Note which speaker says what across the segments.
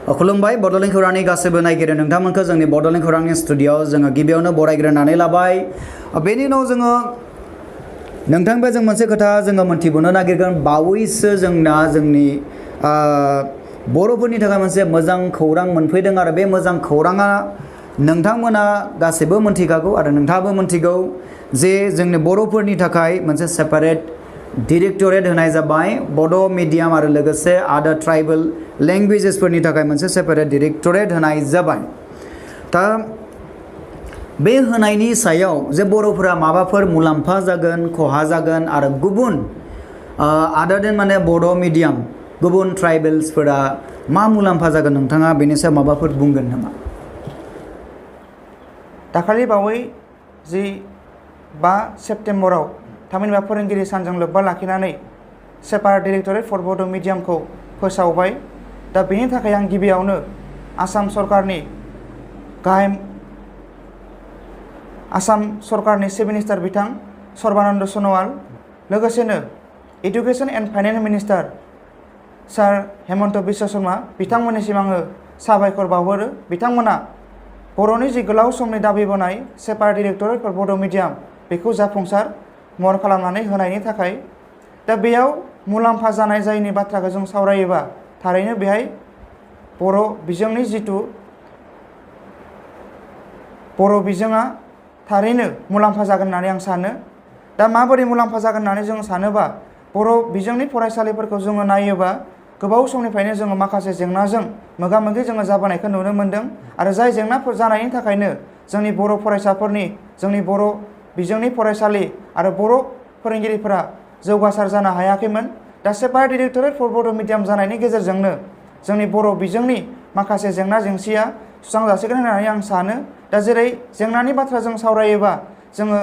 Speaker 1: खुलुमबाय बड'लेण्ड खौरांनि गासैबो नायगिरि नोंथांमोनखौ जोंनि बड'लेण्ड खौरांनि स्टुडिय'आव जोङो गिबियावनो बरायग्रोनानै लाबाय। बेनि उनाव जोङो नोंथांनिफ्राय जों मोनसे खोथा जोङो मोनथिबावनो नागिरगोन। बावैसो जोंनि बर'फोरनि थाखाय मोनसे मोजां खौरां मोनफैदों आरो बे मोजां खौराङा नोंथांमोना गासैबो मोनथिखागौ आरो नोंथाङाबो मोनथिगौ जे जोंनि बर'फोरनि थाखाय मोनसे सेपारेट डाइरेक्टरेट होनाय जाबाय। बड' मिडियाम आरो लोगोसे आदार ट्राइबेल लेंगुवेजेसफोरनि थाखाय मोनसे सेपारेट डाइरेक्टरेट होनाय जाबाय। दा बे होनायनि सायाव जे बर'फोरा माबाफोर मुलाम्फा जागोन खहा जागोन आरो गुबुन आदार देन माने बड' मिडियाम गुबुन ट्राइबेल्सफोरा मा मुलाम्फा जागोन नोंथाङा बेनि सायाव माबाफोर बुंगोन नामा?
Speaker 2: दाखालि बावै जि 5 सेप्तेम्बराव थामहिनबा फोरोंगिरि सानजों लोब्बा लाखिनानै सेपारेट डाइरेक्टरेट फर बड' मिडियामखौ फोसावबाय। दा बेनि थाखाय आं गिबियावनो आसाम सरकारनि चिफ मिनिस्टार बिथां सर्बानन्द सन'वाल लोगोसेनो एडुकेशन एन्ड फाइनेन्स मिनिस्टार सार हेमन्त बिश्व शर्मा बिथांमोननिसिम आङो साबायखर बावहरो। बिथांमोना बर'नि जि गोलाव समनि दाबि बोनाय सेपारेट डाइरेक्टरेट फर बड' मिडियाम बेखौ जाफुंसार महर खालामनानै होनायनि थाखाय। दा बेयाव मुलाम्फा जानाय जायनि बाथ्राखौ जों सावरायोबा थारैनो बेहाय बर' बिजोंनि जिथु बर' बिजोङा थारैनो मुलाम्फा जागोन होननानै आं सानो। दा माबोरै मुलाम्फा जागोन होननानै जों सानोबा बर' बिजोंनि फरायसालिफोरखौ जोङो नायोबा गोबाव समनिफ्रायनो जोङो माखासे जेंनाजों मोगा मोगि जोङो जाबोनायखौ नुनो मोनदों आरो जाय जेंनाफोर जानायनि थाखायनो जोंनि बर' फरायसाफोरनि जोंनि बर' बिजोंनि फरायसालि आरो बर' फोरोंगिरिफोरा जौगासार जानो हायाखैमोन। दा सेपारेट डाइरेक्टरेट फर बड' मिडियाम जानायनि गेजेरजोंनो जोंनि बर' बिजोंनि माखासे जेंना जेंसिया सुस्रांजासिगोन होननानै आं सानो। दा जेरै जेंनानि बाथ्रा जों सावरायोबा जोङो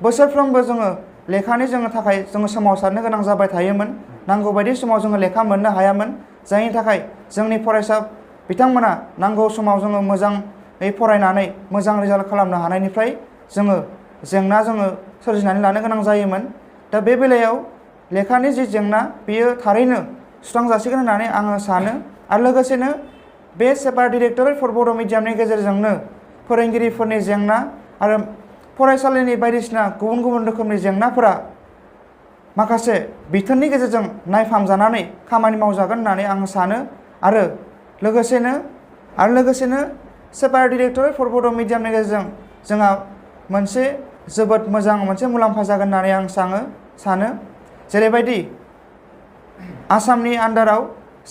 Speaker 2: बोसोरफ्रोमबो जोङो लेखानि थाखाय जोङो सोमावसारनो गोनां जाबाय थायोमोन। नांगौ बायदि समाव जोङो लेखा मोननो हायामोन, जायनि थाखाय जोंनि फरायसा बिथांमोना नांगौ समाव जोङो मोजाङै फरायनानै मोजां रिजाल्ट खालामनो हानायनिफ्राय जोङो सोरजिनानै लानो गोनां जायोमोन। दा बे बेलायाव लेखानि जि जेंना बेयो थारैनो सुस्रांजासिगोन होननानै आङो सानो। आरो लोगोसेनो बे सेपारेट डाइरेक्टरेट फर बड' मिडियामनि गेजेरजोंनो फोरोंगिरिफोरनि जेंना आरो फरायसालिनि बायदिसिना गुबुन गुबुन रोखोमनि जेंनाफोरा माखासे बिथोननि गेजेरजों नायफामजानानै खामानि मावजागोन होननानै आं सानो। आरो लोगोसेनो सेपारेट डाइरेक्टरेट फर बड' मिडियामनि गेजेरजों जोंहा मोनसे जोबोद मोजां मोनसे मुलाम्फा जागोन होननानै आं सानो। जेरैबायदि आसामनि आन्दाराव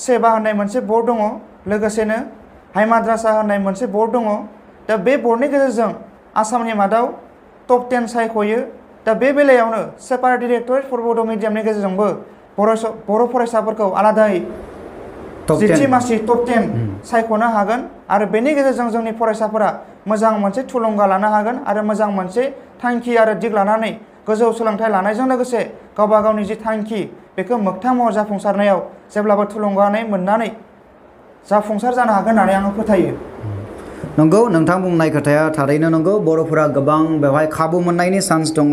Speaker 2: सेबा होननाय मोनसे बर्ड दङ, लोगोसेनो हाइ माद्रासा होननाय मोनसे बर्ड दङ। दा बे बर्डनि गेजेरजों आसामनि मादाव टप 10 सायख'यो। दा बे बेलायावनो सेपारेट डाइरेक्टरेट फर बड' मिडियामनि गेजेरजोंबो बर' फरायसाफोरखौ आलादायै जिथि मासि टप 10 सायख'नो हागोन आरो बेनि गेजेरजों जोंनि फरायसाफोरा मोजां मोनसे थुलुंगा लानो हागोन आरो मोजां मोनसे थांखि आरो दिग लानानै गोजौ सोलोंथाइ लानायजों लोगोसे गावबा गावनि जि थांखि बेखौ मोगथां महर जाफुंसारनायाव जेब्लाबो थुलुंगानाय मोननानै जाफुंसार जानो हागोन होननानै आङो फोथायो।
Speaker 1: नंगौ, नोंथां बुंनाय खोथाया थारैनो नंगौ। बर'फोरा गोबां बेवहाय खाबु मोननायनि चान्स दङ।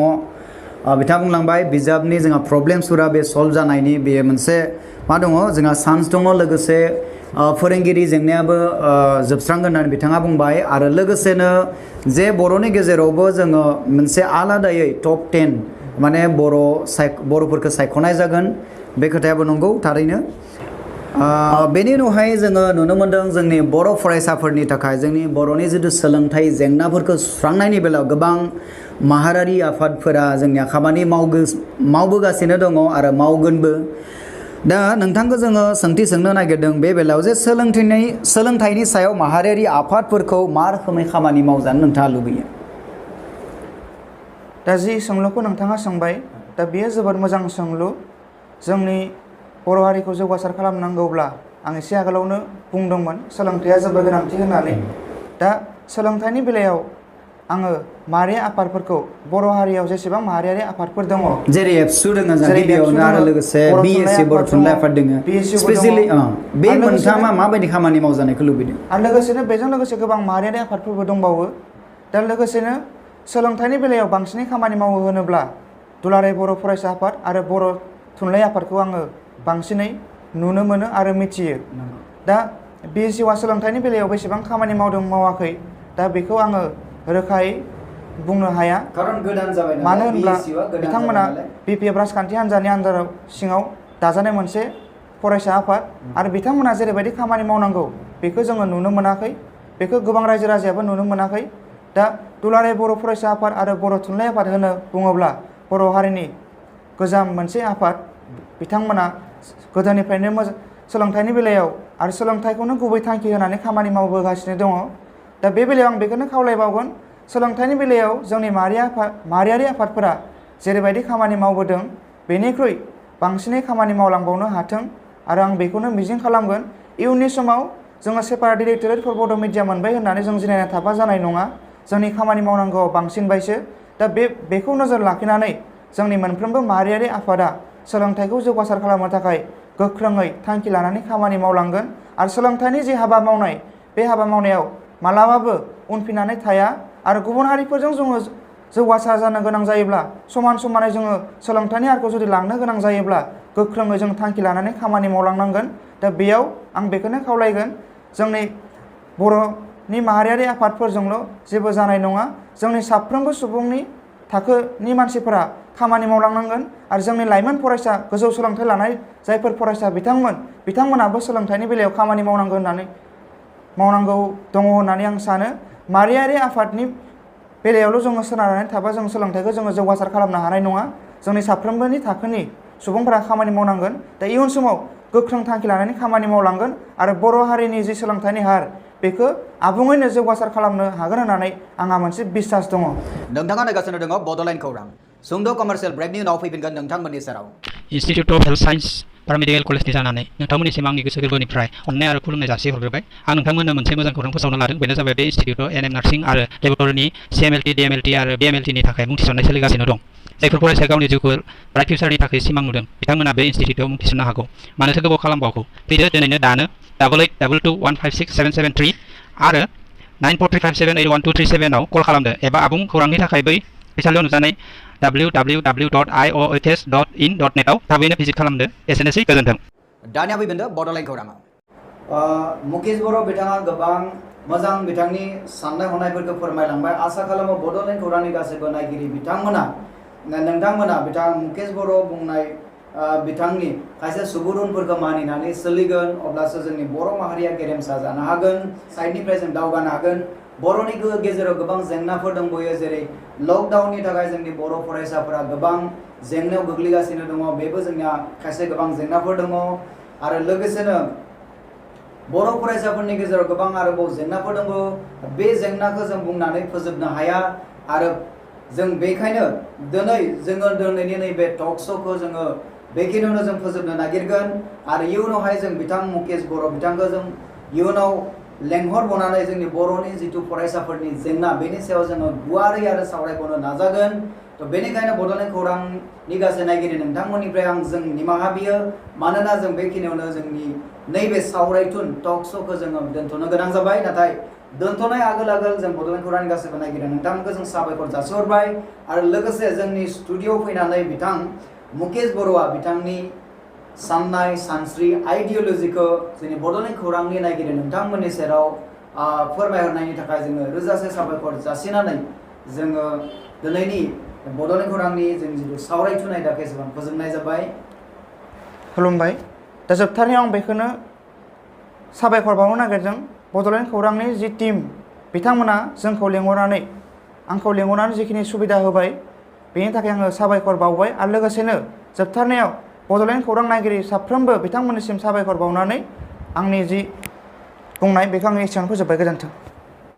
Speaker 1: बिथाङा बुंलांबाय बिजाबनि जोंहा प्रब्लेम्सफोरा बे सल्भ जानायनि बे मोनसे मा दङ जोंहा चान्स दङ। लोगोसे फोरोंगिरि जेंनायाबो जोबस्रांगोन होननानै बिथाङा बुंबाय आरो लोगोसेनो जे बर'नि गेजेरावबो जोङो मोनसे आलादायै टप 10 माने बर'फोरखौ सायख'नाय जागोन, बे खोथायाबो नंगौ थारैनो। बेनि उनावहाय जोङो नुनो मोन्दों जोंनि बर' फरायसाफोरनि थाखाय जोंनि बर'नि जिथु सोलोंथाइ जेंनाफोरखौ सुस्रांनायनि बेलायाव गोबां माहारियारि आफादफोरा जोंनिया खामानि मावबोगासिनो दङ आरो मावगोनबो। दा नोंथांखौ जोङो सोंथि सोंनो नागिरदों बे बेलायाव जे सोलोंथाइनि सायाव माहारियारि आफादफोरखौ मा रोखोमै खामानि मावजानो नोंथाङा लुबैयो?
Speaker 2: दा जि सोंलुखौ नोंथाङा सोंबाय, दा बेयो जोबोद मोजां सोंलु। जोंनि बर' हारिखौ जौगासार खालामनांगौब्ला आं एसे आगोलावनो बुंदोंमोन सोलोंथाइया जोबोद गोनांथि होननानै। दा सोलोंथाइनि बेलायाव आङो माहारि आफादफोरखौ बर' हारियाव जेसेबां माहारियारि आफादफोर दङ
Speaker 1: जेरै एबसु दङ गिबियावनो आरो लोगोसे बिएससि बर' थुनलाइ आफाद दङ स्पेसियेलि बे मोनथामा माबायदि खामानि मावजानायखौ लुबैदों?
Speaker 2: आरो लोगोसेनो बेजों लोगोसे गोबां माहारियारि आफादफोरबो दंबावो। दा लोगोसेनो सोलोंथाइनि बेलायाव बांसिनै खामानि मावो होनोब्ला दुलाराय बर' फरायसा आफाद आरो बर' थुनलाइ आफादखौ आङो बांसिनै नुनो मोनो आरो मिथियो। दा BSUआ सोलोंथाइनि बेलायाव बेसेबां खामानि मावदों मावाखै दा बेखौ आङो रोखायै बुंनो हाया।
Speaker 1: खारन गोदान जाबाय नालाय,
Speaker 2: मानो होनब्ला
Speaker 1: BSUआ गोदान
Speaker 2: बिथांमोना
Speaker 1: जाबाय नालाय।
Speaker 2: BPF राजखान्थि हान्जानि आन्दाराव सिङाव दाजानाय मोनसे फरायसा आफाद आरो बिथांमोना जेरैबायदि खामानि मावनांगौ बेखौ जोङो नुनो मोनाखै, बेखौ गोबां रायजो राजायाबो नुनो मोनाखै। दा दुलाराय बर' फरायसा आफाद आरो बर' थुनलाइ आफाद होनो बुङोब्ला बर' हारिनि गोजाम मोनसे आफाद। बिथांमोना गोदोनिफ्रायनो सोलोंथाइनि बेलायाव आरो सोलोंथाइखौनो गुबै थांखि होनानै खामानि मावबोगासिनो दङ। दा बे बेलायाव आं बेखौनो खावलायबावगोन, सोलोंथाइनि बेलायाव जोंनि माहारियारि आफादफोरा जेरैबायदि खामानि मावबोदों बेनिख्रुइ बांसिनै खामानि मावलांबावनो हाथों आरो आं बेखौनो मिजिं खालामगोन इयुननि समाव जोङो सेपारेट डिरेक्टरेट फर बड' मिडिया मोनबाय होननानै जों जिरायना थाबा जानाय नङा। जोंनि खामानि मावनांगौआ बांसिनबायसो। दा बेखौ नोजोर लाखिनानै जोंनि मोनफ्रोमबो माहारियारि आफादा सोलोंथाइखौ जौगासार खालामनो थाखाय गोख्रोङै थांखि लानानै खामानि मावलांगोन आरो सोलोंथाइनि जे हाबा मावनाय बे हाबा मावनायाव मालाबाबो उनफिननानै थाया आरो गुबुन हारिफोरजों जोङो जौगासार जानो गोनां जायोब्ला समान समानै जोङो सोलोंथाइनि हारखौ जुदि लांनो गोनां जायोब्ला गोख्रोङै जों थांखि लानानै खामानि मावलांनांगोन। दा बेयाव आं बेखौनो खावलायगोन, जोंनि बर'नि माहारियारि आफादफोरजोंल' जेबो जानाय नङा, जोंनि साफ्रोमबो सुबुंनि थाखोनि मानसिफोरा खामानि मावलांनांगोन आरो जोंनि लाइमोन फरायसा गोजौ सोलोंथाइ लानाय जायफोर फरायसा बिथांमोनाबो सोलोंथाइनि बेलायाव खामानि मावनांगौ दङ होननानै आं सानो। माहारियारि आफादनि बेलायावल' जोङो सोनारनानै थाबा जों सोलोंथाइखौ जोङो जौगासार खालामनो हानाय नङा। जोंनि साफ्रोमबोनि थाखोनि सुबुंफोरा खामानि मावनांगोन। दा इयुन समाव गोख्रों थांखि लानानै खामानि मावलांगोन आरो बर' हारिनि जि सोलोंथाइनि हार बेखौ आबुङैनो जौगासार खालामनो हागोन होननानै आंहा मोनसे बिसास दङ।
Speaker 1: नोंथाङा नायगासिनो दङ बड'लेण्ड खौरां। सुंद' कमार्शियेल ब्रेकनि उनाव फैफिनगोन नोंथांमोननि सेराव।
Speaker 3: इन्स्टिटिउट अफ हेल्थ साइन्स पारामेडिकेल कलेजनि जानानै नोंथांमोननिसिम आंनि गोसो गोरबोनिफ्राय अननाय आरो खुलुमनाय जासिहरग्रोबाय। आं नोंथांमोननो मोनसे मोजां खौरां फोसावनो लादों, बेनो जाबाय बे इन्स्टिटिउटआव NM नार्सिं आरो लेबरेटरिनि CMLT, DMLT आरो BMLTनि थाखाय मुं थिसननाय सोलिगासिनो दं। जायफोर फरायसाया गावनि जिउखौ ब्राइट फिउचारनि थाखाय सिमां नुदों बिथांमोना बे इन्स्टिटिउटआव मुं थिसननो हागौ। मानोथो गोबाव खालामबावगौ? फैदो दिनैनो दानो 8822215677 आरो 9435781237 आव कल खालामदो एबा आबुं खौरांनि थाखाय बै फैसालियाव नुजानाय www.iohs.in.net आव थाबैनो भिजिट खालामदो। एसेनोसै, गोजोन्थों।
Speaker 1: दानिया फैफिनदो बड'लेण्ड खौराङाव। मुकेश बर' बिथाङा गोबां मोजां बिथांनि साननाय हनायफोरखौ फोरमायलांबाय। आसा खालामो बड'लेण्ड खौरांनि गासैबो नायगिरि नोंथांमोना बिथां मुकेश बर' बुंनाय बिथांनि खायसे सुबुरुनफोरखौ मानिनानै सोलिगोन, अब्लासो जोंनि बर' माहारिया गेरेमसा जानो हागोन, साइडनिफ्राय जों दावगानो हागोन। बर'नि गेजेराव गोबां जेंनाफोर दंबावो, जेरै लकडाउननि थाखाय जोंनि बर' फरायसाफोरा गोबां जेंनायाव गोग्लैगासिनो दङ। बेबो जोंनिया खायसे गोबां जेंनाफोर दङ आरो लोगोसेनो बर' फरायसाफोरनि गेजेराव गोबां आरोबाव जेंनाफोर दङ। बे जेंनाखौ जों बुंनानै फोजोबनो हाया आरो जों बेखायनो दिनैनि नैबे टक श'खौ जोङो बेखिनियावनो जों फोजोबनो नागिरगोन आरो इयुनावहाय जों बिथां मुकेश बर' बिथांखौ जों इयुनाव लेंहरबावनानै जोंनि बर'नि जिथु फरायसाफोरनि जेंना बेनि सायाव जोङो गुवारै आरो सावरायबावनो नाजागोन। थ' बेनिखायनो बड'लेण्ड खौरांनि गासै नायगिरि नोंथांमोननिफ्राय जों निमाहा बियो, मानोना जों बेखिनियावनो जोंनि नैबे सावरायथुन टक श'खौ जोङो दोनथ'नो गोनां जाबाय। नाथाय दोनथ'नाय आगोल जों बड'लेण्ड खौरांनि गासैबो नायगिरि नोंथांमोनखौ जों साबायखर जासिहरबाय आरो लोगोसे जोंनि स्टुडिअ'आव फैनानै बिथां मुकेश बर'आ बिथांनि साननाय सानस्रि आइडिय'लजिखौ जोंनि बड'लेण्ड खौरांनि नायगिरि नोंथांमोननि सेराव फोरमायहरनायनि थाखाय जोङो रोजासे साबायखर जासिनानै जोङो दिनैनि बड'लेण्ड खौरांनि जों जिथु सावरायथुन आयदाखौ एसेबां फोजोबनाय जाबाय।
Speaker 2: खुलुमबाय। दा जोबथारनायाव आं बेखौनो साबायखर बावनो नागिरदों, बड'लेण्ड खौरांनि जि टिम बिथांमोना आंखौ लिंहरनानै जिखिनि सुबिदा होबाय बेनि थाखाय आङो साबायखर बावबाय आरो लोगोसेनो जोबथारनायाव बड'लेण्ड खौरां नायगिरि साफ्रोमबो बिथांमोननिसिम साबायखर बावनानै आंनि जि बुंनाय बेखौ आङो एसेयावनो फोजोबबाय। गोजोन्थों।